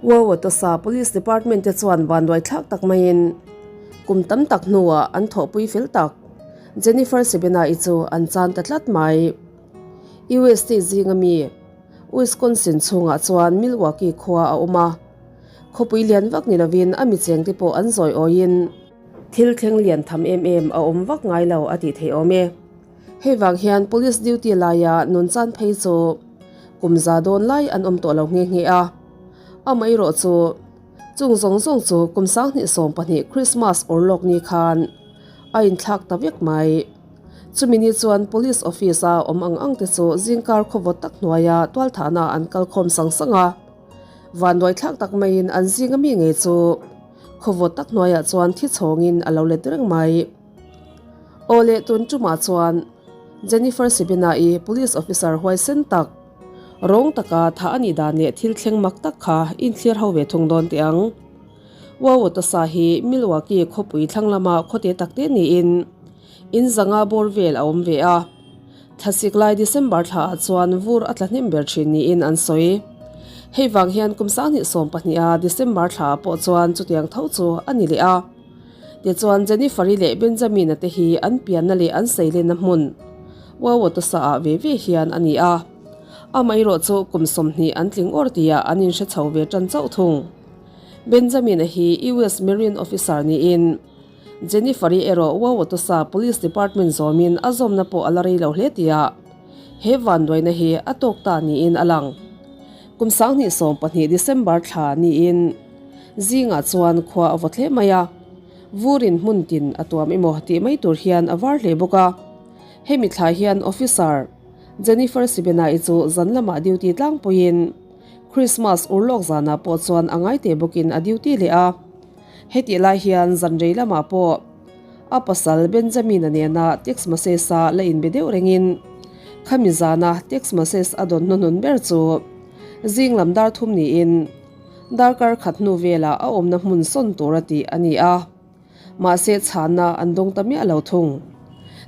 Wauwatosa Police Department te chuan vanduai thlak tak maiin kum tam tak hnuah an thawhpui fel tak Jennifer Sebena-i chu an chan ta tlat mai. US state zinga mi Wisconsin chhungah chuan Milwaukee khua a awm a, khawpui lian vak ni lovin a mi chengte pawh an zawi awiin thil thleng lian tham em em a awm vak ngai lo a tih theih awm e. Hei vang hian Police duty laia nun chan phei chu kum za dawn lai an awm tawh lo nghe nghe a. Amaherawh chu chung zawng zawng chu kum 2020 Christmas awrlawk ni khan a inthlak ta vek mai. Chumi ni chuan Police office a awm ang ang te chu zingkar khawvawt tak hnuaia tualthahna an kal khawm sang sang a. Vanduai thlak tak maiin an zinga mi ngei chu khawvawt tak hnuaiah chuan thi chhawngin a lo let reng mai. Aw leh tun tumah chuan Jennifer Sibina-i police officer huaisen tak, rawng taka thah a nih dan leh thil thleng mak tak kha inthlir ho ve thung dawn teh ang. Wauwatosa hi Milwaukee khawpui thlang lama khawte takte niin in zanga bawr vel a awm ve a. Thlasik lai December thla ah chuan vur a tla hnem ber thin niin an sawi. Hei vang hian kum 2020 a December thla ah pawh chuan chutiang tho chu a ni leh a. Tichuan Jennifer-i leh Benjamin-a te hi an pianna leh an seilenna hmun Wauwatosa ah ve ve hian a ni a. Amaherawh chu kum 20 an tling awr tihah an inhre chho ve tan chauh thung. Benjamin-a hi US Marine Officer niin Jennifer-i erawh Wauwatosa Police Department zawmin a zawmna pawh a la rei lo hle tia he vanduaina hi a tawk ta niin a lang. Kum 2020 December thla niin zingah chuan khua a vaw hle mai a, vurin hmun tin a tuam emaw tih mai tur hian a var hle bawk a. Hemi thla hian Officer Jennifer Sibena-i chu zan lamah duty tlangpuiin Christmas urlawk zanah pawh chuan a ngai teh bawkin a duty leh a. Hetih lai hian zan rei lamah pawh a pasal Benjamin-a nena text message-a la inbe deuh rengin khami zana text message a dawn hnuhnun ber chu zing lam dar thum niin darkar khat hnu velah a awmna hmun sawn tur a tih a ni a. Mahse chhanna an dawng ta miah lo thung.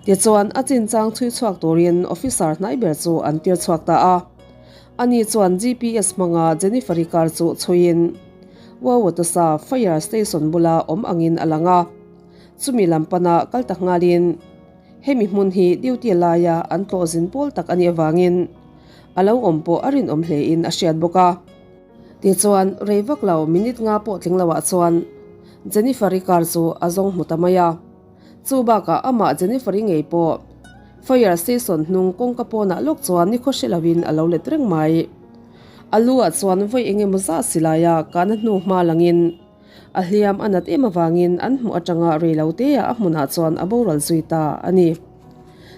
Tichuan a chinchang chhui chhuak turin officer hnai ber chu an tir chhuak ta a. Ani chuan GPS hmanga Jennifer-i car chu chhuiin Wauwatosa Fire Station bula awm angin a lang a. Chumi lam pana kal ta nghalin hemi hmun hi duty laia an tlawh zin pawl tak a nih avangin a lo awm pawh a rinawm hlein a hriat bawk a. Tichuan, rei vak lo minute nga pawh tling loah chuan Jennifer-i car chu a zawng hmu ta mai a. Chu bakah amah Jennifer-i ngei pawh Fire Station hnung kawngka pawnah lawk chuan nikhaw hre loin a lo let reng mai. A lu ah chuan vawi eng emaw zah silai a kahna hnu hma langin a hliam a nat em avangin an hmuh atanga rei lo te ah a hmunah chuan a boral zui ta a ni.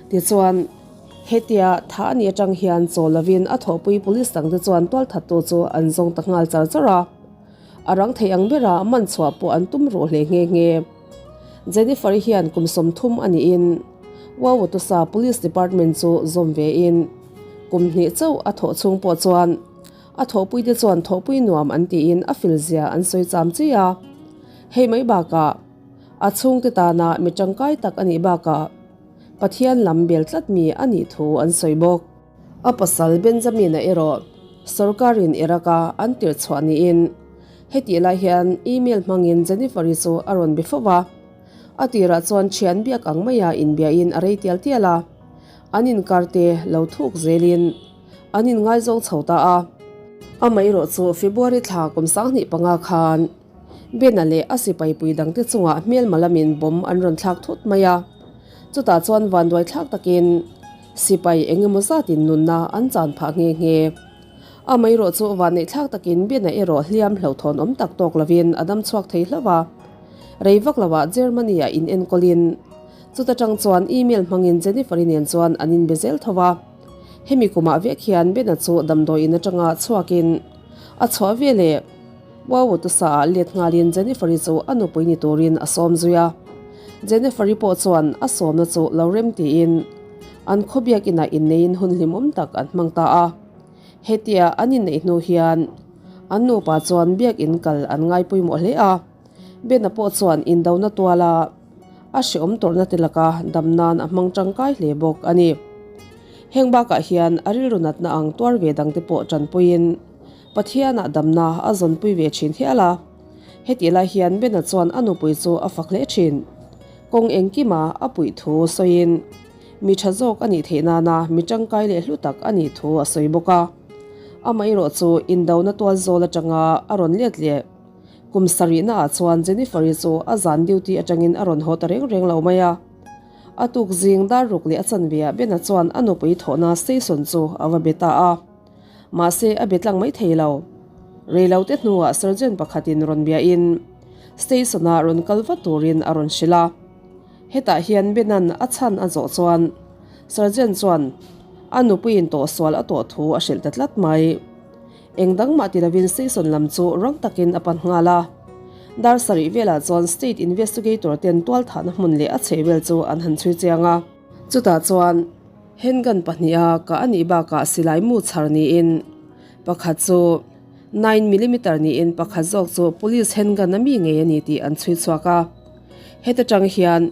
Tichuan, hetia tha a nih atang hian chaw lovin a thawhpui police dangte chuan tualthattu chu an zawng ta nghal char char a. A rang thei ang bera man chhuah pawh an tum ruh hle nghe nghe. Jennifer-i hian kum 30 a niin Wauwatosa Police Department chu zawm vein kum hnih chauh a thawh chhung pawh chuan a thawhpuite chuan thawhpui nuam an tiin a fil zia an sawi cham chi a. Hei mai bakah a chhungte tana mi tangkai tak a nih bakah Pathian lam bel tlat mi a nih thu an sawi bawk. A pasal Benjamin-a erawh sorkarin Iraq-a an tirh chhuah niin hetih lai hian email hmangin Jennifer-i chu a rawn be fo va. A tirah chuan thian biak ang maia inbiain a rei tial tial a. An inkar te lo thuk zelin an inngaizawng chho ta a. Amaherawh chu February thla kum 2005 khan Bena leh a sipai pui dangte chungah hmelma lamin bomb an rawn thlak thut mai a. Chutah chuan vanduai thlak takin sipai eng emaw zatin nunna an chan phah nghe nghe. Amaherawh chu vanneih thlak takin Bena erawh hliam hlauhthawn awm tak tawk lovin a dam chhuak thei hlauh a. Rei vak loah Germany-ah inenkawlin Chuta tang chuan email hmangin Jennifer-i nen chuan an inbe zel tho a. Hemi kumah vek hian Bena chu damdawi in atanga chhuakin a chhuah ve leh Wauwatosa ah let nghalin Jennifer-i chu a nupui ni turin a sawm zui a. Jennifer-i pawh chuan a sawmna chu lo rem tiin an khawbiak inah inneiin hun hlimawm tak an hmang ta a. Hetia an inneih hnu hian an nupa chuan biakin kal an ngai pawimawh hle a. Bena pawh chuan indona tuala a hreawm tawrhna te laka dam nan a hmang tangkai hle bawk a ni. Heng bakah hian a rilru natna ang tuar ve dangte pawh tanpuiin Pathianah damna a zawnpui ve thin hial a. Hetih lai hian Bena chuan a nupui chu a fak hle thin. Kawng engkima a puih thu sawiin mi tha zawk a nih theih nana mi tangkai leh hlu tak a nih thu a sawi bawk a. Amaherawh chu indona tual zawl atanga a rawn let leh kum sarihna ah chuan Jennifer-i chu a zan duty atangin a rawn haw ta reng reng lo mai a. A tuk zing dar ruk leh a chanve ah Bena chuan a nupui thawhna station chu a va be ta a. Mahse a be tlang mai thei lo. Reilote hnuah sergeant pakhatin rawn biain station-ah rawn kal vat turin a rawn hrilh a. Hetah hian Benan a chhan a zawh chuan sergeant chuan a nupuiin tawhsual a tawh thu a hrilh ta tlat mai. Eng dang mah ti lovin station lam chu rang takin a pan nghal a. Dar sarih velah chuan state investigator ten tualthahna hmun leh a chhehvel chu an han chhui chiang a. Chutah chuan Handgun pahniha kah a nih bakah silai mu chhar niin pakhat chu nine millimeter niin pakhat zawk chu police handgun a mi ngei a ni tih an chhui chhuak a. Heta tang hian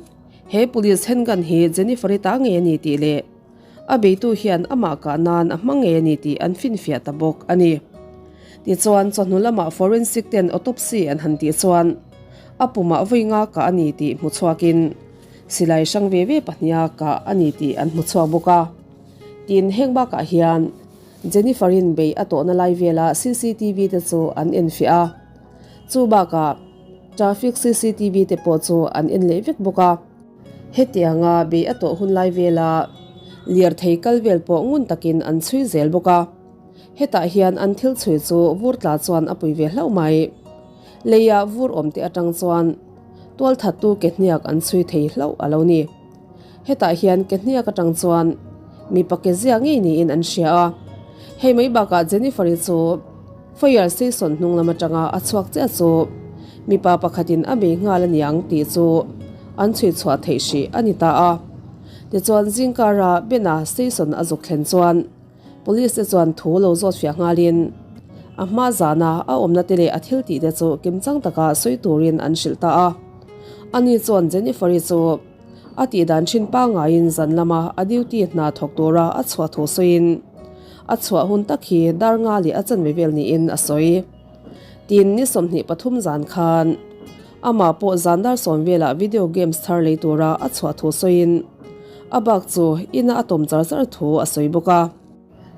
he police handgun hi Jennifer-i ta ngei a ni tih leh a beitu hian amah kah nan a hma ngei a ni tih an finfiah ta bawk a ni. Tichuan chawhnu lamah forensic ten autopsy an han tih chuan a pumah vawi nga kah a ni tih hmu chhuakin Silai hrang ve ve pahniha kah a ni tih an hmu chhuak bawk a. Tin, heng bakah hian Jennifer-in bei a tawhna lai vela cctv te chu an enfiah a. Chu bakah traffic cctv te pawh chu an en leh vek bawk a. Hetianga bei a tawh hun lai vela lirthei kal vel pawh ngun takin an chhui zel bawk a. Hetah hian an thil chhui chu vur tla chuan a pui ve hlauh mai. Leia vur awm te atang chuan tualthattu ke hniak an chhui thei hlauh a lo ni. Hetah hian ke hniak atang chuan mipa ke zia ngei niin an hria a. Hei mai bakah Jennifer-i chu fire station hnung lam atanga a chhuak chiah chu mipa pakhatin a bei nghal aniang tih chu an chhui chhuah theih hrih a ni ta a. Tichuan zingkara Bena station a zuk thlen chuan Police te chuan thu lo zawt fiah nghalin a hma zana a awmna te leh a thil tih te chu kimchang taka sawi turin an hrilh ta a. Ani chuan Jennifer-i chu a tih dan thin pangaiin zan lama a duty hna thawk tura a chhuah thu sawiin a chhuah hun tak hi dar nga leh a chanve vel niin a sawi. Tin, ni 23 zan khan amah pawh zan dar sawm velah video games thar lei tura a chhuah thu sawiin a bak chu ina a tawm char char thu a sawi bawk a.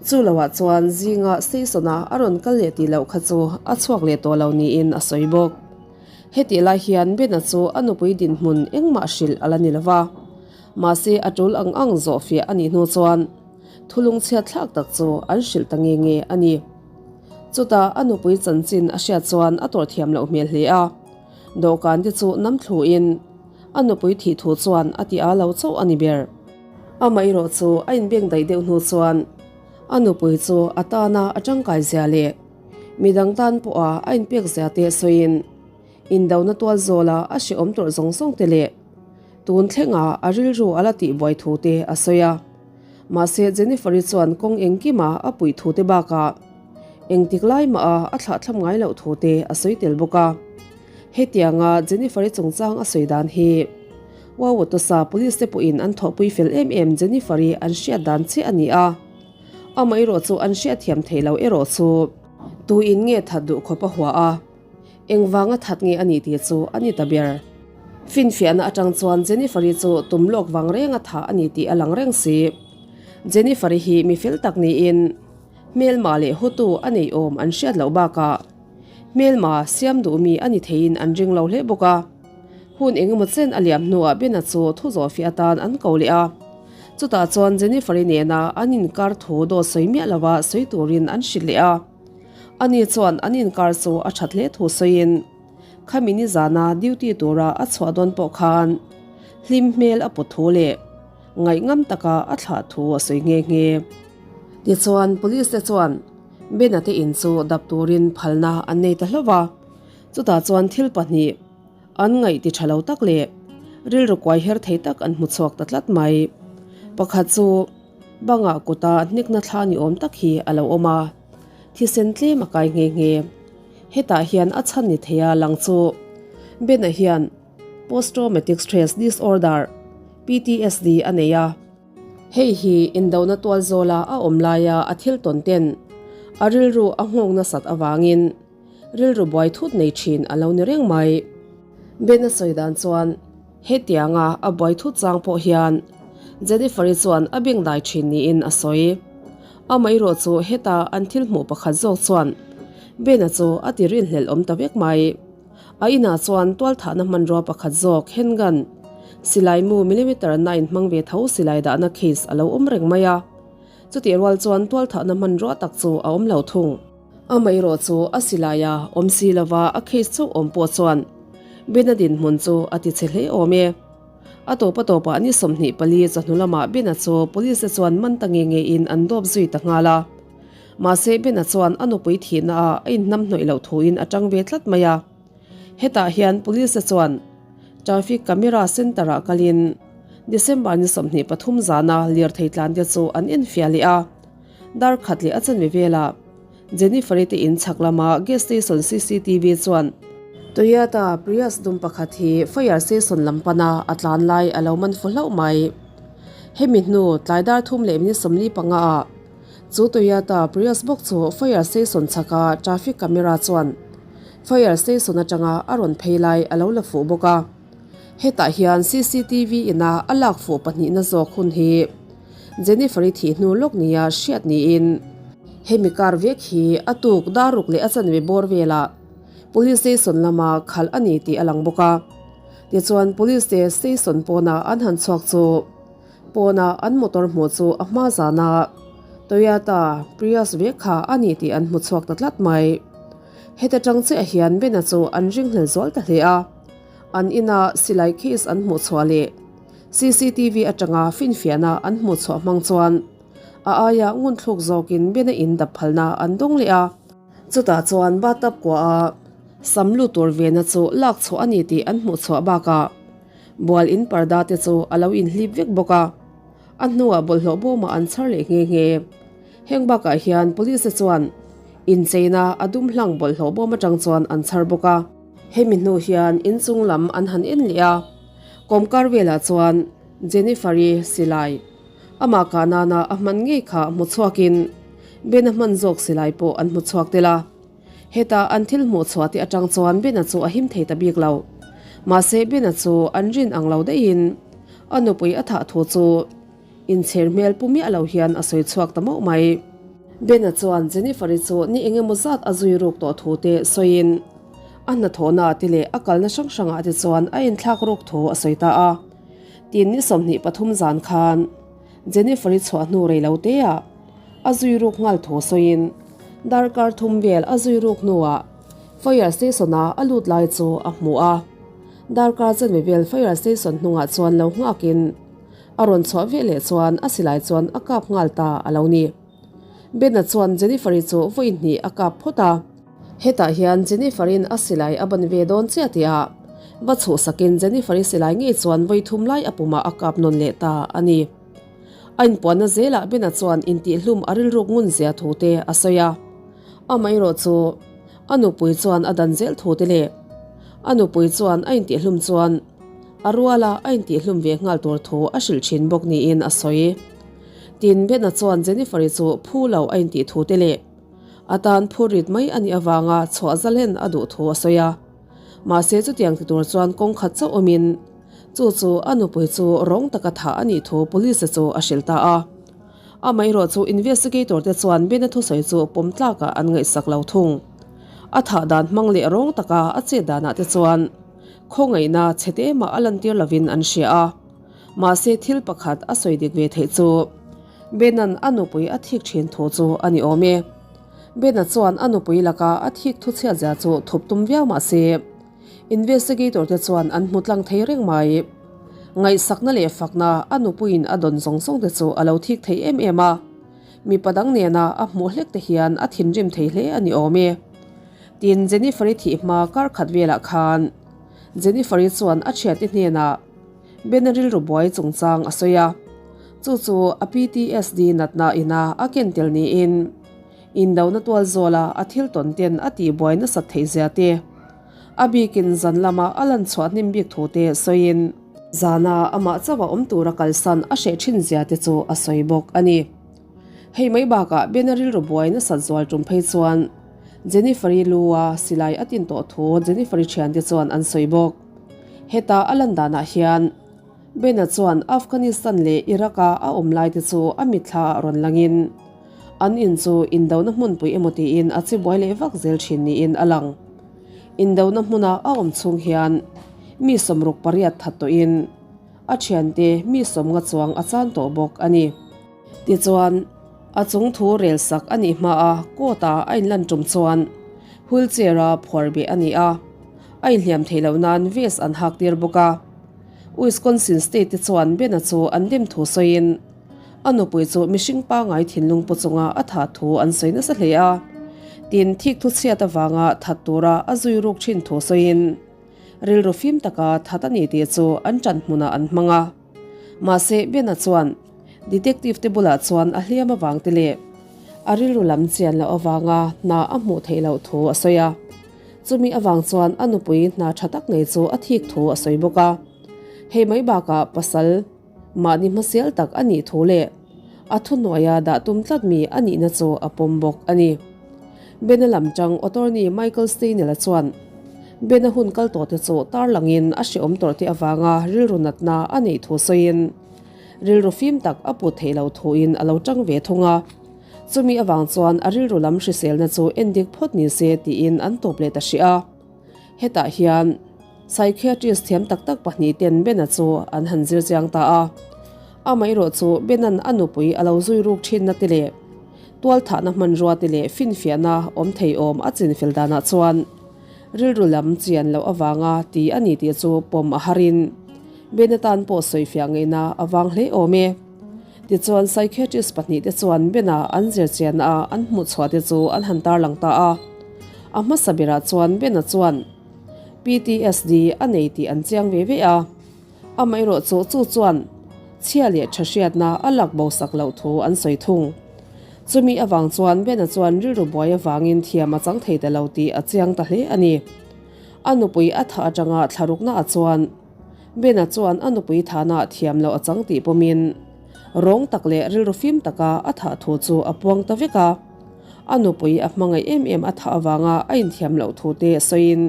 Chu loah chuan zinga station-a a rawn kal leh tih loh kha chu a chhuak leh tawh lo niin a sawi bawk. Hetih lai hian Bena chu a nupui dinhmun engmah hrilh a la ni lo va, mahse a tul ang ang zawh fiah a nih hnu chuan thulung chhiat thlak tak chu an hrilh ta nge nge a ni. Chutah a nupui chanchin a hriat chuan a tawrh thiam loh hmel hle a, dawhkan te chu nam thluin a nupui thih thu chuan a ti a lo chauh a ni ber. Amaherawh chu a inbeng daih deuh hnu chuan a nupui chu a tana a tangkai zia leh midang tan pawha a inpek zia te sawiin indona tual zawla a hrehawm tawrh zawng zawng te leh tun thlenga a rilru a la tihbuai thu te a sawi a. Mahse Jennifer-i chuan kawng engkima a puih thu te bakah engtik lai mah a a thlahthlam ngai loh thu te a sawi tel bawk a. Hetianga Jennifer-i chungchang a sawi dan hi Wauwatosa Police te pawhin an thawhpui fel em em Jennifer-i an hriat dan chiah a ni a. Amaherawh chu an hriatthiam thei lo erawh chu tuin nge that duh khawp a hua a. Engvanga that nge a nih tih chu a ni ta ber. Finfiahna atang chuan Jennifer-i chu tum lawk vang renga thah a ni tih a lang reng si. Jennifer-i hi mi fel tak niin hmelma leh hutu a nei awm an hriat loh bakah hmelma siam duh mi a ni theiin an ring lo hle bawk a. Hun engemaw chen a liam hnuah Bena chu thu zawhfiah atan an ko leh a. Chutah chuan Jennifer-i nena an inkar thu dawt sawi miah lova sawi turin an hrilh leh a. Ani chuan an inkar chu a that hle thu sawiin, Khami nizana duty tura a chhuah dawn pawh khan hlim hmel a put thu leh ngaihngam taka a thlah thu a sawi nghe nghe. Tichuan, police te chuan Bena te in chu dap turin phalna an nei ta hlauh a, chutah chuan thil pahnih an ngaih ti tha lo tak leh rilru kuai her thei tak an hmu chhuak ta tlat mai. Pakhat chu Bangah kuta hnikna thla ni awm tak hi a lo awm a, thisen tlem a kai nghe nghe. Hetah hian a chhan ni thei a lang chu Ben-a hian Post Traumatic Stress Disorder, PTSD, a nei a. Hei hi indona tual zawla a awm laia a thil tawn ten. A rilru a nghawng nasat avangin rilru buai thut nei thin a lo ni reng mai. Ben a sawi dan chuan hetianga a buai thut chang pawh hian Jennifer-i chuan a beng dai thin niin a sawi. Amaherawh chu heta an thil hmuh pakhat zawk chuan Ben-a chu a ti rinhlelh awm ta vek mai. A inah chuan tualthahna hmanrua pakhat zawk handgun, silai mu millimeter nine hmang ve tho silai dahna case a lo awm reng mai a. Chutih rual chuan tualthahna hmanrua tak chu a awm lo thung. Amaherawh chu a silai a awm si lova a case chauh awm pawh chuan Bena dinhmun chu a ti chhe hle awm e. A tawp a tawpah ni 24 chawhnu lamah Bena chu police te chuan man ta nge nge in an dawp zui ta nghal a. Mahse Bena chuan a nupui thihna ah a inhnam hnawih loh thuin a tang ve tlat mai a. Hetah hian police te chuan traffic camera center ah kalin December ni 23 zana lirthei tlan te chu an enfiah leh a. Dar khat leh a chanve velah Jennifer-i te in chhak lama gas station cctv chuan Toyota Prius dum pakhat hi fire station lam pana a tlan lai a lo man fu hlauh mai. Hemi hnu tlai dar thum leh minute 45 ah chu Toyota Prius bawk chu fire station chhaka traffic camera chuan fire station atanga a rawn phei lai a lo la fuh bawk a. Hetah hian cctv ina a lak fuh pahnihna zawk hun hi Jennifer-i thih hnu lawk nia hriat niin hemi kar vek hi a tuk dar ruk leh a chanve bawr velah Police station lama khalh a ni tih a lang bawk a. Tichuan Police te station pawnah an han chhuak chu pawnah an motor hmuh chu a hma zana Toyota Prius vek kha a ni tih an hmu chhuak ta tlat mai. Heta tang chiah hian Bena chu an ringhlel zual ta hle a. An ina silai case an hmuh chhuah leh cctv atanga finfiahna an hmuh chhuah hmang chuan a aia ngunthluk zawkin Bena in dap phalna an dawng leh a. Chutah chuan bathtub kuaha sam lut tur vena chu lak chhuah a ni tih an hmuh chhuah bakah bual in parda te chu a lo inhlip vek bawk a, a hnuah bawlhhlawh bawmah an chhar leh nghe nghe. Heng bakah hian police te chuan incheina a dum hlang bawlhhlawh bawm atang chuan an chhar bawk a. Hemi hnu hian inchung lam an han en leh a, kawmkar velah chuan Jennifer-i silai amah kah nana a hman ngei kha hmu chhuakin Ben-a hman zawk silai pawh an hmu chhuak tel a. Heta an thil hmuh chhuah te atang chuan Ben-a chu a him thei ta bik lo. Mahse Ben-a chu an rin ang lo daihin a nupui a thah thu chu inchher hmel pu miah lo hian a sawi chhuak ta mauh mai. Ben-a chuan Jennifer-i chu ni eng emaw zat a zui ruk tawh thu te sawiin a hnathawhna te leh a kalna hrang hrangah te chuan a inthlak ruk thu a sawi ta a. Tin ni 23 zan khan Jennifer-i chhuah hnu rei lo te ah a zui ruk nghal thu sawiin darkar thum vel a zui ruk hnuah fire station-a a lut lai chu a hmu a. Darkar chanve vel fire station hnungah chuan lo nghakin a rawn chhuah ve leh chuan a silai chuan a kap nghal ta a lo ni. Ben-a chuan Jennifer-i chu vawi hnih a kap phawt a. Hetah hian Jennifer-in a silai a ban ve dawn chiah tih ah va chhuhsakin Jennifer-i silai ngei chuan vawi thum lai a pumah a kap nawn leh ta a ni. A inpuanna zelah Bena chuan intihhlum a rilruk ngun zia thu te a sawi a. Amaherawh chu a nupui chuan a dan zel thu te leh a nupui chuan a intihhlum chuan a ruala a intihhlum ve nghal tur thu a hrilh thin bawk niin a sawi. Tin, Bena chuan Jennifer-i chu phu lo a intih thu te leh a tan phur rit mai a nih avanga chhuah zalen a duh thu a sawi a. Mahse chutiang ti tur chuan kawng khat chauh awmin chu chu a nupui chu rawng taka thah a nih thu police chu a hrilh ta a. Amaherawh chu investigator te chuan Bena thusawi chu pawm tlakah an ngaihsak lo thung. A thah dan hmang leh rawng taka a chet danah te chuan khawngaihna chhe te mah a lantir lovin an hria a. Mahse thil pakhat a sawi dik ve theih chu Bena'n a nupui a thik thin thu chu a ni awm e. Bena chuan a nupui laka a thik thu chhiat zia chu thup tum viau mah se, investigator te chuan an hmu tlang thei reng mai. Ngaihsakna leh fakna a nupuiin a dawn zawng zawng te chu a lo thik thei em em a, mipa dang nena a hmuh hlek te hian a thinrim thei hle a ni awm e. Tin, Jennifer-i thih hma kar khat velah khan Jennifer-i chuan a thiante hnenah, Bena rilru buai chungchang a sawi a, chu chu a PTSD natna ina a ken tel niin indona tual zawla a thil tawn ten a tihbuai nasat theih zia te, a bikin zan lama a lan chhuah hnim bik thu te sawiin. Zana amah chauh a awm tura kalsan a hreh thin zia te chu a sawi bawk a ni. Hei mai bakah Bena rilru buai nasat zual tum phei chuan Jennifer-i lu-a silai a tin tawh thu Jennifer-i thiante chuan an sawi bawk. Heta a lan danah hian Bena chuan Afghanistan leh Iraq-a a awm laite chu a mitthla ah rawn langin an in chu indona hmunpui emaw tiin a che buai leh vak zel thin niin a lang. Indona hmuna a awm chhung hian mi 68 that tawhin a thiante mi 50 chuang a chan tawh bawk a ni. Tichuan, a chung thu rel sak a nih hmaa court-a a inlan tum chuan wheelchair-a phuar beh a ni a, a inhliam theih loh nan vest an hak tir bawk a. Wisconsin State te chuan Bena chu an dem thu sawiin a nupui chu mihring pangngai thinlung pu chunga a thah thu an sawi nasa hle a. Tin, thik thu chhiat avanga that tura a zui ruk thin thu sawiin rilru fim taka that a ni tih chu an ṭan hmunah an hmang a. Mahse, Bena chuan Detective te bulah chuan a hliam avang te leh a rilru lam chian loh avanga hna a hmuh theih loh thu a sawi a. Chumi avang chuan a nupui hna tha tak nei chu a thik thu a sawi bawk a. Hei mai bakah pasal mahni hmasial tak a nih thu leh a thuhnuaia dah tum tlat mi a nihna chu a pawm bawk a ni. Bena lam tang attorney Michael Steinel-a chuan Bena hun kal tawh te chu tarlangin a hreawm tawrh te avanga rilru natna a neih thu sawiin rilru fim tak a put theih loh thuin a lo tang ve thung a. Chumi avang chuan a rilru lam hriselna chu endik phawt ni se tiin an tawp leh ta hrih a. Hetah hian psychiatrist thiam tak tak pahnihten Bena chu an han zir chiang ta a. Amaherawh chu Bena'n a nupui a lo zui ruk thinna te leh tualthahna hmanrua te leh finfiahna awm thei awm a chinfel danah chuan rilru lam chian loh avanga ti a ni tih chu pawm a harin Bena tan pawh sawifiah ngaihna a vang hle awm e. Tichuan psychiatrist pahnihte chuan Bena an zir chianna a an hmuh chhuah te chu an han tarlang ta a. A hmasa berah chuan Bena chuan PTSD a nei tih an chiang ve ve a. Amaherawh chu chu chuan chhia leh tha hriatna a lak bo sak loh thu an sawi thung. Chumi avang chuan Bena chuan rilru buai avangin thiam a chang thei ta lo tih a chiang ta hle a ni. A nupui a thah atanga thlarukna ah chuan Bena chuan a nupui thana thiam loh a chang tih pawmin rawng tak leh rilru fim taka a thah thu chu a puang ta vek a. A nupui a hmangaih em em a thah avanga a inthiam loh thu te sawiin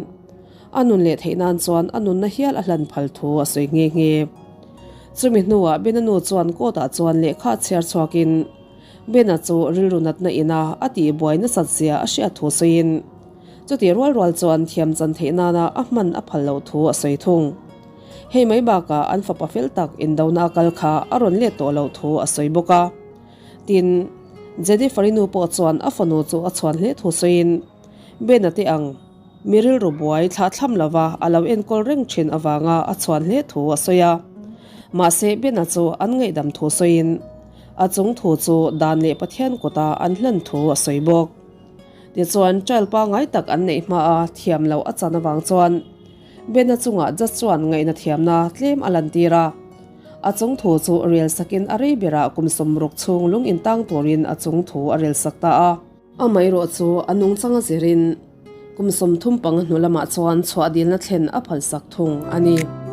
a nun leh theih nan chuan a nunna hial a hlan phal thu a sawi nghe nghe. Chumi hnuah Bena nu chuan court ah chuan lehkha chhiar chhuakin Bena chu rilru natna ina a tihbuai nasat zia a hriat thu sawiin Chutih rual rual chuan thiam chan theih nana a hman a phal loh thu a sawi thung. Hei mai bakah an fapa fel tak indona a kal kha a rawn let tawh loh thu a sawi bawk a. Tin, Jennifer-i nu pawh chuan a fanu chu a chhuan hle thu sawiin, Bena te ang, mi rilru buai thlah thlam lova a lo enkawl reng thin avanga a chhuan hle thu a sawi a. Mahse, Bena chu an ngaihdam thu sawiin, a chung thu chu dan leh Pathian kutah an hlan thu a sawi bawk. Tichuan, trial pangngai tak an neih hma a thiam loh a chan avang chuan Bena chungah judge chuan ngaihna thiamna tlem a lantir a. A chung thu chu rel sakin a rei berah kum 60 chhung lung intang turin a chung thu a rel sak ta a. Amaherawh chu a nungchang a zirin kum 35 hnu lamah chuan chhuah dilna thlen a phalsak thung a ni.